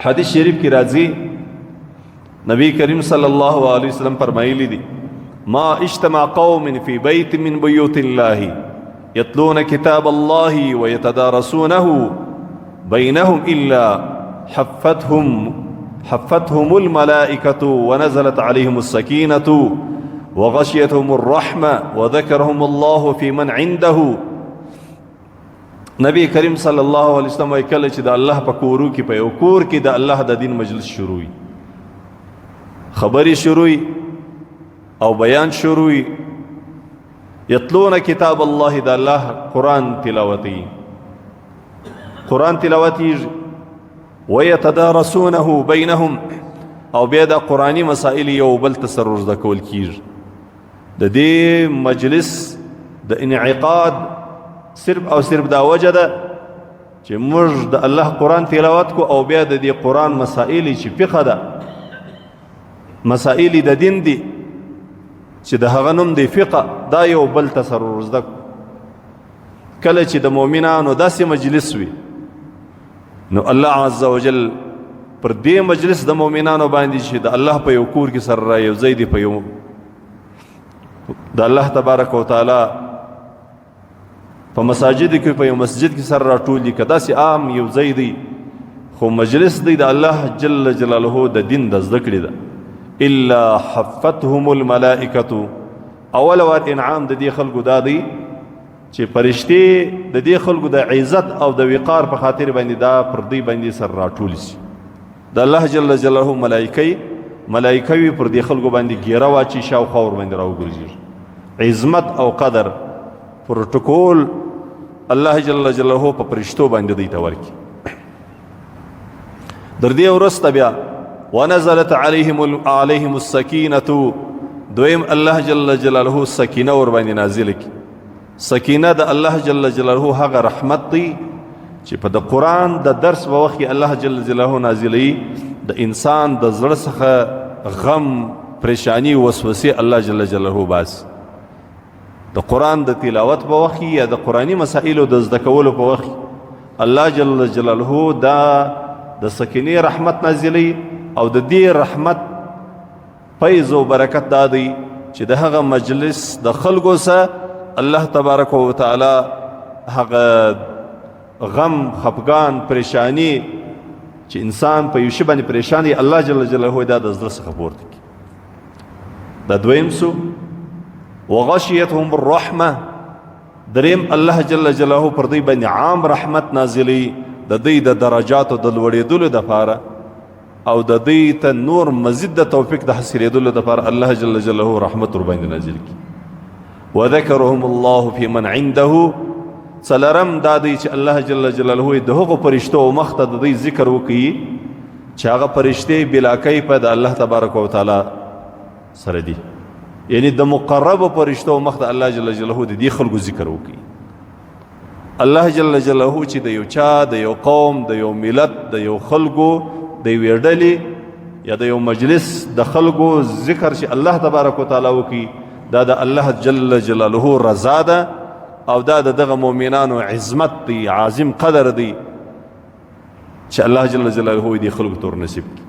حدیث شریف کې راځي، نبی کریم صلی الله علیه وسلم فرمایلی دي: ما اجتمع قوم في بيت من بيوت الله يتلون كتاب الله ويتدارسونه بينهم إلا حفتهم الملائكة ونزلت عليهم السكينة وغشيتهم الرحمة وذكرهم الله في من عنده. نبی کریم صلی الله علیه وسلم وایي، کله چې د الله په کورو کې، په یو کور کې د الله د دین مجلس شروع وي، خبرې شروع او بیان شروع، یتلون کتاب الله، د الله قرآن تلاوتي، قرآن تلاوتي، ويتدارسونه بينهم، او بیا د قرآني مسائل یو بل ته سره ورزده کول کیږي، د دې مجلس د انعقاد صرف او صرف دا وجه ده چې موږ د الله قرآن تلاوت کو او بیا د دې قرآن مسائل چې فقه ده، مسائل د دین دي چې د هغه نوم دی فقه، دا یو بل ته سره ورزده. کله چې د مؤمنانو داسې مجلس وي، نو الله عز وجل پر دې مجلس د مؤمنانو باندې چې د الله په یو کور کې سره را یو ځای دی، په یو د الله تبارک وتعالى په مساجد کې، په یو مسجد کې سره راټول دي، که داسې عام یو ځای دی خو مجلس دی د الله جل جلاله د دین د زده کړې ده، الا حفتهم الملائکه. اول وار انعام د دې خلکو دا دی چې فرشتي د دې خلکو د عزت او د وقار په خاطر باندې دا پر دوی باندې سره راټول شي، د الله جل جلاله ملائکه وي پر دې خلکو باندې ګیره واچي، شاوخوا ور باندې راوګرځي، عظمت او قدر پروتوکول الله جل جلاله په پرشتو باندې دی ته ورکي. در دې ورسته بیا ونزلت عليهم السكينه. دویم، الله جل جلاله سکینه ور باندې نازل کی. سکینه د الله جل جلاله هغه رحمت دی چې په د قرآن د درس په وخت کې الله جل جلاله نازلوي. د انسان د زړه څخه غم، پریشانی، وسوسې الله جل جلاله باسي. د قرآن د تلاوت په وخت یا د قرآني مسائلو د زده کولو په وخت الله جل جلاله دا د سکینې رحمت نازلوي، او د دې رحمت فیض او برکت دا دی چې د هغه مجلس د خلکو سره الله تبارک و تعالی هغه غم، خفګان، پریشانی چې انسان په یو شی باندې پریشان دی، الله جل جلاله دا د زړه څخه پورته کړي. دا دویم سو. وغشیتهم الرحمه. دریم، الله جل جلاله پر دوی باندې عام رحمت نازلی، د دوی د درجاتو د لوړېدلو دپاره او د دوی ته نور مزید د توفیق د حاصلېدلو دپاره الله جل جلاله رحمت ور باندې نازل کړي. وذکرهم الله فی من عنده. څلرم دا دی چې الله جل جلاله د هغو فرشتو مخ ته د دوی ذکر وکړي چې هغه فرشتې بلا کیفه د الله تبارک وتعالی سره دي، یعنی د مقربو فرشتو مخ ته الله جل جلاله د دې خلکو ذکر وکړي. الله جل جلاله چې د یو چا، د یو قوم، د یو ملت، د یو خلکو، د یوې ډلې یا د یو مجلس د خلکو ذکر چې الله تبارک وتعالی وکړي، دا د الله جل جلاله رضا ده او دا د دغه مؤمنانو عظمت دی، عظیم قدر دی چې الله جل جلاله دې خلکو تور نصیب کړي.